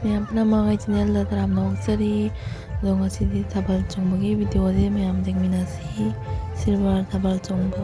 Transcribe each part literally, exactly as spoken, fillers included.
ꯃꯌꯥꯝ ꯄꯨꯝꯅꯃꯛ ꯑꯩ ꯆꯦꯅꯦꯜꯗ ꯇꯔꯥꯝꯅ ꯑꯣꯛꯆꯔꯤ꯫ ꯑꯗꯣ ꯉꯁꯤꯗꯤ ꯊꯥꯕꯜ ꯆꯣꯡꯕꯒꯤ ꯚꯤꯗꯤꯑꯣꯁꯦ ꯃꯌꯥꯝ ꯌꯦꯡꯃꯤꯟꯅꯁꯤ꯫ ꯁꯤꯜꯚꯔ ꯊꯥꯕꯜ ꯆꯣꯡꯕ꯫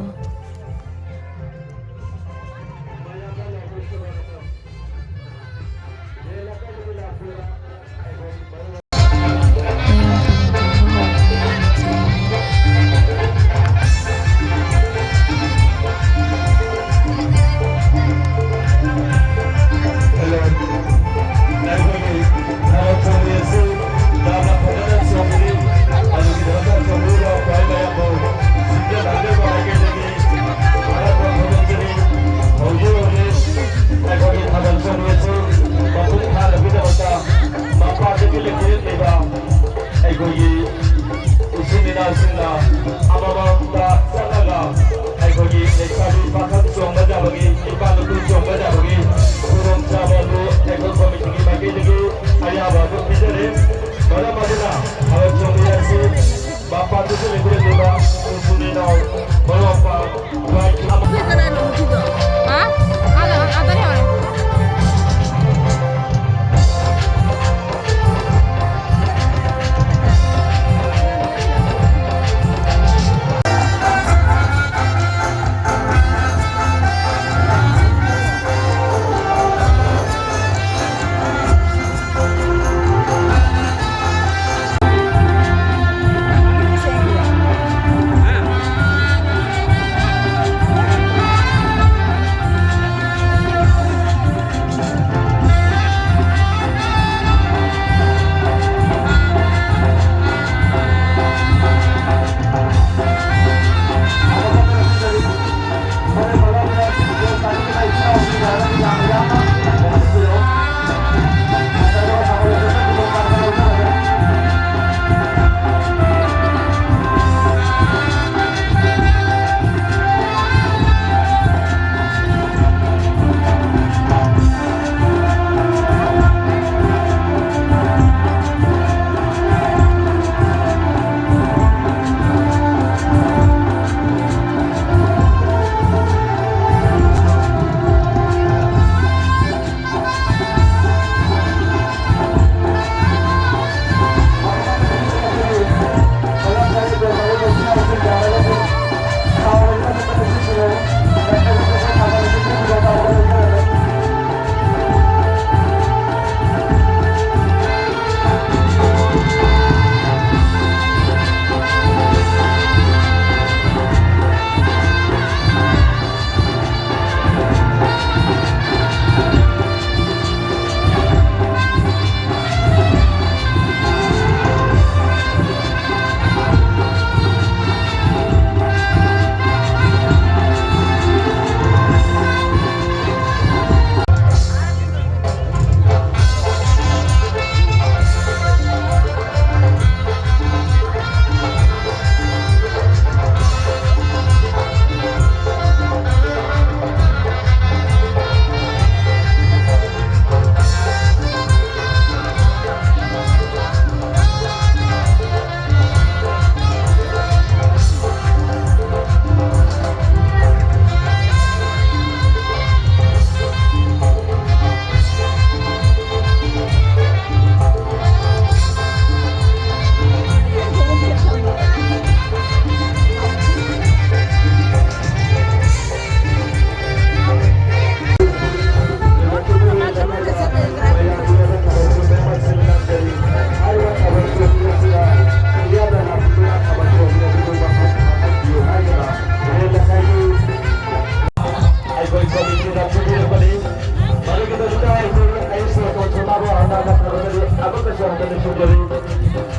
ꯑꯃꯨꯛꯀꯁꯨ ꯍꯟꯅ ꯅꯤꯡꯁꯤꯡꯖꯔꯤ,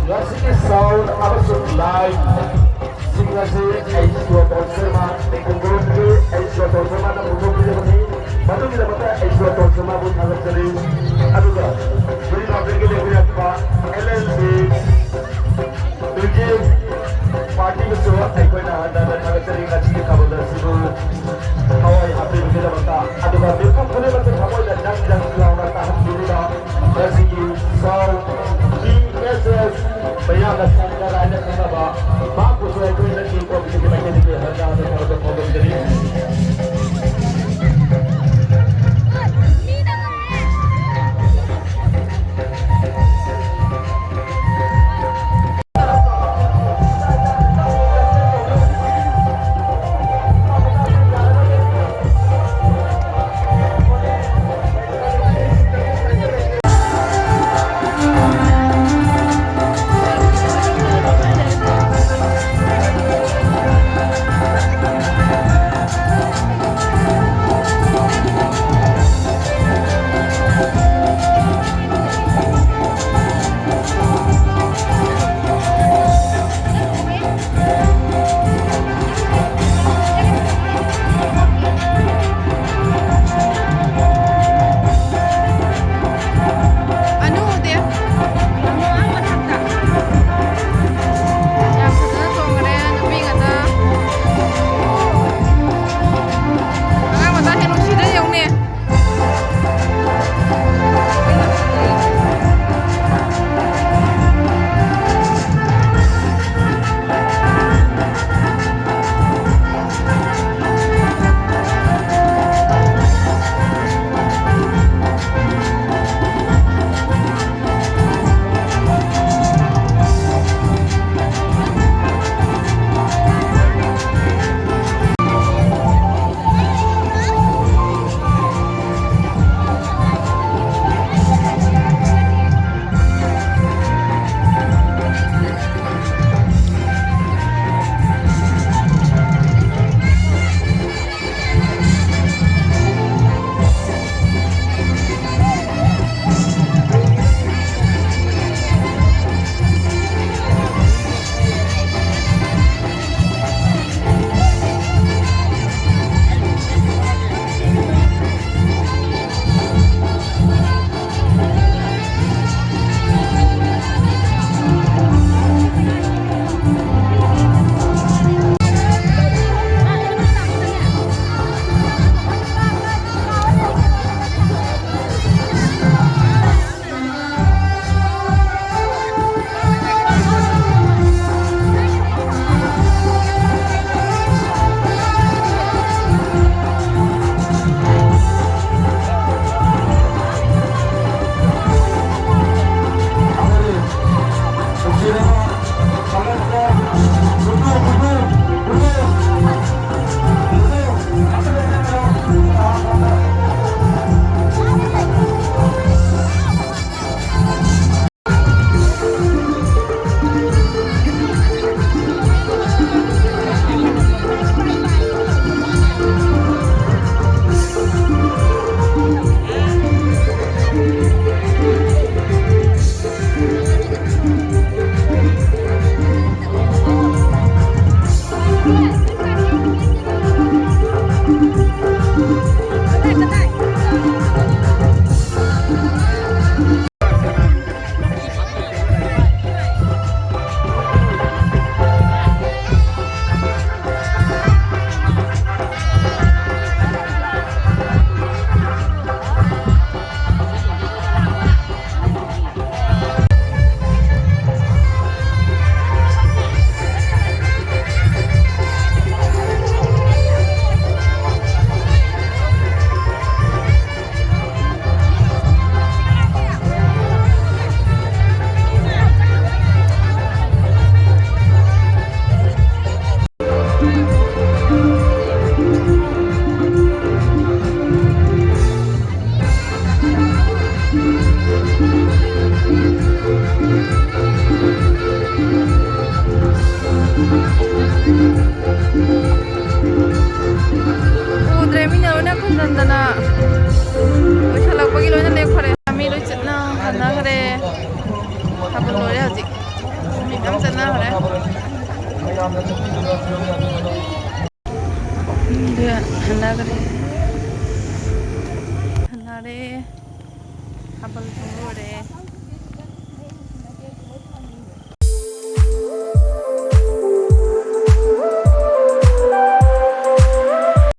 ꯉꯁꯤꯒꯤ ꯁꯥꯎꯟ ꯑꯃꯁꯨꯡ ꯂꯥꯏꯠ ꯁꯤꯡ ꯑꯁꯤ ꯑꯩꯆ ꯗꯤ ꯑꯣ ꯇꯣꯟ ꯁꯔꯃ, ꯈꯣꯡꯒꯣꯜꯒꯤ ꯑꯩꯆ ꯗꯤ ꯑꯣ ꯇꯣꯟ ꯁꯔꯃꯅ ꯄꯨꯊꯣꯛꯄꯤꯔꯕꯅꯤ꯫ ꯃꯗꯨꯒꯤꯗꯃꯛꯇ ꯑꯩꯆ ꯗꯤ ꯑꯣ ꯇꯣꯟ ꯁꯔꯃꯕꯨ ꯊꯥꯒꯠꯆꯔꯤ꯫ ꯑꯗꯨꯒ ꯖꯨꯔꯤ ꯂꯥꯎꯕꯒꯤ ꯂꯦꯡꯕꯤꯔꯛꯄ ꯑꯦꯜ ꯑꯦꯜ ꯕꯤ ꯃ꯭ꯌꯨꯖꯤꯛ ꯄꯥꯔꯇꯤꯕꯨꯁꯨ ꯑꯩꯈꯣꯏꯅ ꯍꯟꯅ ꯍꯟꯅ ꯊꯥꯒꯠꯆꯔꯤ꯫ ꯉꯁꯤꯒꯤ ꯊꯧꯔꯝ ꯑꯁꯤꯕꯨ ꯊꯋꯥꯏ ꯍꯥꯞꯄꯤꯕꯒꯤꯗꯃꯛꯇ, ꯑꯗꯨꯒ ꯃꯤꯄꯨꯝ ꯈꯨꯗꯤꯡꯃꯛꯀꯤ ꯊꯃꯣꯏꯗ ꯅꯪ ꯅꯪ ꯂꯥꯎꯅ ꯇꯥꯍꯟꯕꯤꯔꯤꯕ ꯉꯁꯤꯒꯤ ꯁꯥꯎꯟ ꯇꯤ ꯑꯦꯁ ꯑꯦꯁ ꯃꯌꯥꯝꯅ ꯁꯪꯒ ꯍꯥꯏꯅ ꯈꯪꯅꯕ ꯎꯗ꯭ꯔꯦ, ꯃꯤꯅ ꯂꯣꯏꯅ ꯈꯨꯟꯖꯟꯗꯅ ꯂꯣꯏꯁꯤꯜꯂꯛꯄꯒꯤ ꯂꯣꯏꯅ ꯂꯦꯞꯈ꯭ꯔꯦ꯫ ꯃꯤ ꯂꯣꯏ ꯆꯠꯅ ꯍꯟꯅꯈ꯭ꯔꯦ꯫ ꯊꯥꯕꯜ ꯂꯣꯏꯔꯦ ꯍꯧꯖꯤꯛ꯫ ꯃꯤ ꯃꯌꯥꯝ ꯆꯠꯅꯈ꯭ꯔꯦ꯫ ꯃꯤꯗꯣ ꯍꯟꯅꯈ꯭ꯔꯦ꯫ ꯍꯟꯅꯔꯦ꯫ ꯊꯥꯕꯜ ꯆꯣꯡ ꯂꯣꯏꯔꯦ꯫